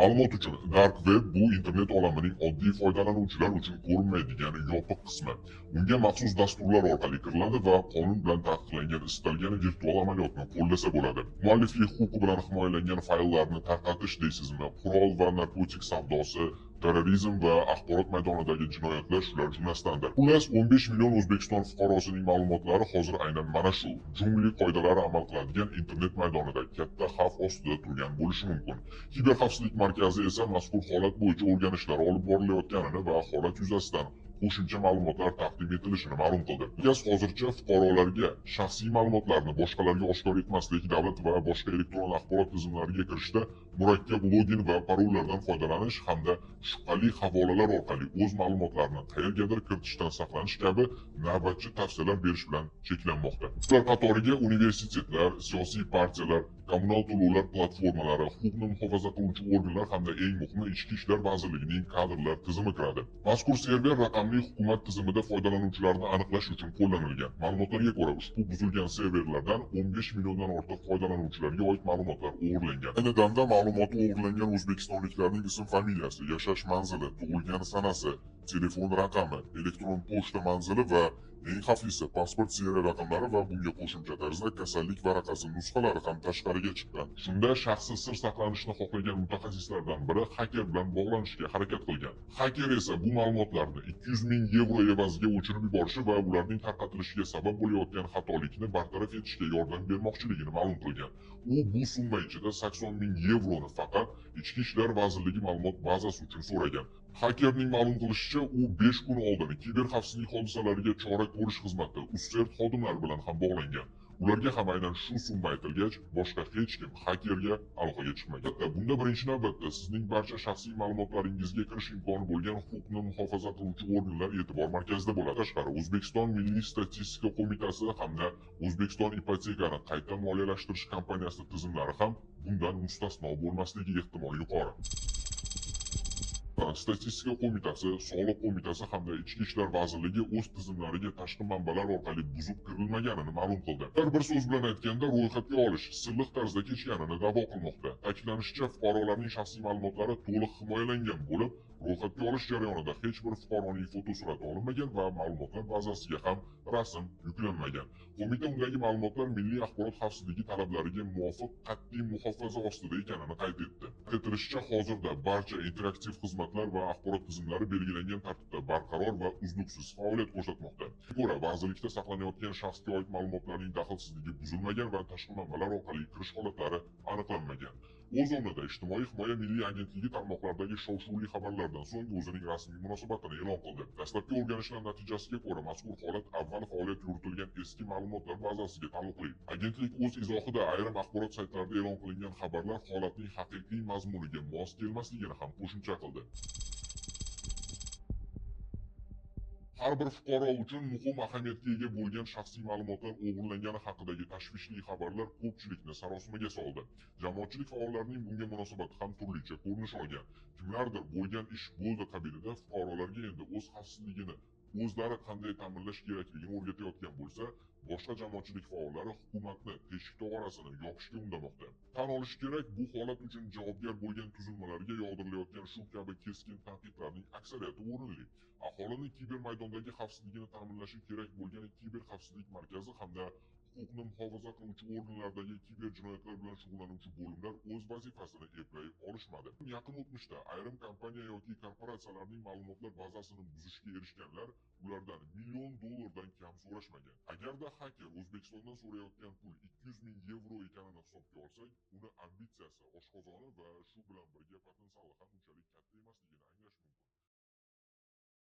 Ma'lumot uchun, Dark Web bu internet olamining oddiy foydalanuvchilar uchun ko'rinmaydigan yopiq qismi. Unga maxsus dasturlar orqali kiriladi va qonun bilan taqiqlangan istalgan virtual amaliyotni qo'llasa bo'ladi. Mualliflik huquqi bilan himoyalangan fayllarni tarqatish deysizmi, qurol va narkotik savdosi, terrorizm va axborot maydonidagi jinoyatlar shular jumlasidandir. Xullas, 15 million O'zbekiston fuqarosining ma'lumotlari hozir aynan mana shu jungli qoidalari amal qiladigan internet maydonida katta xavf ostida turgan bo'lishi mumkin. Kiberxavfsizlik markazi esa mazkur holat bo'yicha o'rganishlar olib borilayotganini va holat yuzasidan qo'shimcha ma'lumotlar taqdim etilishini ma'lum qildi. Markaz hozircha fuqarolarga shaxsiy ma'lumotlarni boshqalarga oshkor etmaslik, davlat va boshqa elektron axborot tizimlariga kirishda murakkab login va parollardan foydalanish hamda shubhali havolalar orqali o'z ma'lumotlarini qayergadir kiritishdan saqlanish kabi navbatchi tavsiyalar berish bilan cheklanmoqda. Ular qatoriga universitetlar, siyosiy partiyalar, kommunal to'lovlar platformalari, huquqni muhofaza qiluvchi organlar hamda eng muhimi Ichki ishlar vazirligining kadrlar tizimi kiradi. Mazkur server raqamli hukumat tizimida foydalanuvchilarni aniqlash uchun qo'llanilgan. Ma'lumotlarga ko'ra, ushbu buzilgan serverlardan 15 milliondan ortiq foydalanuvchilarga oid ma'lumotlar o'g'irlangan. Ayni damda ma'lumoti o'g'irlangan o'zbekistonliklarning ism familiyasi, yashash manzili, tug'ilgan sanasi, telefon raqami, elektron pochta manzili va eng xavflisi pasport seriya raqamlari va bunga qo'shimcha tarzda kasallik varaqasi nusxalari ham tashqariga chiqqan. Shunda shaxsi sir saqlanishni xohlagan mutaxassislardan biri xaker bilan bog'lanishga harakat qilgan. Xaker esa bu ma'lumotlarni 200 ming yevro evaziga o'chirib yuborishi va ularning tarqatilishiga sabab bo'layotgan xatolikni bartaraf etishga yordam bermoqchiligini ma'lum qilgan. U bu summa ichida 80 ming yevroni faqat Ichki ishlar vazirligi ma'lumot bazasi uchun so'ragan. Xakerning ma'lum qilishicha, u 5 kun oldin kiberxavfsizlik hodisalariga chora ko'rish xizmati UzCERT xodimlari bilan ham bog'langan. Ularga ham aynan shu summa aytilgach, boshqa hech kim xakerga aloqaga chiqmagan. Albatta, bunda birinchi navbatda sizning barcha shaxsiy ma'lumotlaringizga kirish imkoni bo'lgan huquqni muhofaza qiluvchi organlar e'tibor markazida bo'ladi. Tashqari, O'zbekiston Milliy statistika qo'mitasi hamda O'zbekiston ipotekani qayta moliyalashtirish kompaniyasi tizimlari ham bundan mustasno bo'lmasligi ehtimoli yuqori. Statistika qo'mitasi, Soliq qo'mitasi hamda Ichki ishlar vazirligi o'z tizimlariga tashqi manbalar orqali buzib kirilmaganini ma'lum qildi. Ular bir so'z bilan aytganda ro'yxatga olish sirliq tarzda kechganini da'vo qilmoqda. Ta'kidlanishicha, fuqarolarning shaxsiy ma'lumotlari to'liq himoyalangan bo'lib, ro'yxatga olish jarayonida hech bir fuqaroning fotosurati olinmagan va ma'lumotlar bazasiga ham rasm yuklanmagan. Qo'mita undagi ma'lumotlar milliy axborot xavfsizligi talablariga muvofiq qat'iy muhofaza ostida ekanini qayd etdi. Aytilishicha, hozirda barcha interaktiv xizmatlar va axborot tizimlari belgilangan tartibda barqaror va uzluksiz faoliyat ko'rsatmoqda. Ko'ra, vazirlikda saqlanayotgan shaxsga oid ma'lumotlarning daxlsizligi buzilmagan va tashqi manbalar orqali kirish holatlari aniqlanmagan. O'z o'rnida Ijtimoiy himoya milliy agentligi tarmoqlardagi shov-shuvli xabarlardan so'ng o'zining rasmiy munosabatini e'lon qildi. Dastlabki o'rganishlar natijasiga ko'ra, mazkur holat avval faoliyat yuritilgan eski ma'lumotlar bazasiga taalluqli. Agentlik o'z izohida ayrim axborot saytlarida e'lon qilingan xabarlar holatning haqiqiy mazmuniga mos kelmasligini ham qo'shimcha qildi. Har bir fuqaro uchun muhim ahamiyatga ega bo'lgan shaxsiy ma'lumotlar o'g'irlangani haqidagi tashvishli xabarlar ko'pchilikni sarosimaga soldi. Jamoatchilik faollarining bunga munosabati ham turlicha ko'rinish olgan. Kimlardir bo'lgan ish bo'ldi qabilida fuqarolarga endi o'z xavfsizligini o'zlari qanday ta'minlash kerakligini o'rgatayotgan bo'lsa, boshqa jamoatchilik faollari hukumatni teshik tog'orasini yopishga undamoqda. Tan olish kerak, bu holat uchun javobgar bo'lgan tuzilmalarga yog'dirilayotgan shu kabi keskin tanqidlarning aksariyati o'rinli. Aholini kiber maydondagi xavfsizligini ta'minlashi kerak bo'lgan kiber xavfsizlik markazi hamda huquqni muhofaza qiluvchi organlardagi kiber jinoyatlar bilan shug'ullanuvchi bo'limlar o'z vazifasini eplay olishmadi. Yaqin o'tmishda ayrim kompaniya yoki korporatsiyalarning ma'lumotlar bazasini buzishga erishganlar ulardan million dollardan kam so'rashmagan. Agarda xaker O'zbekistondan so'rayotgan pul 200 ming yevro ekanini hisobga olsak, uni ambitsiyasi, oshqozoni va shu bilan birga potensiali ham unchalik katta emasligini anglash mumkin.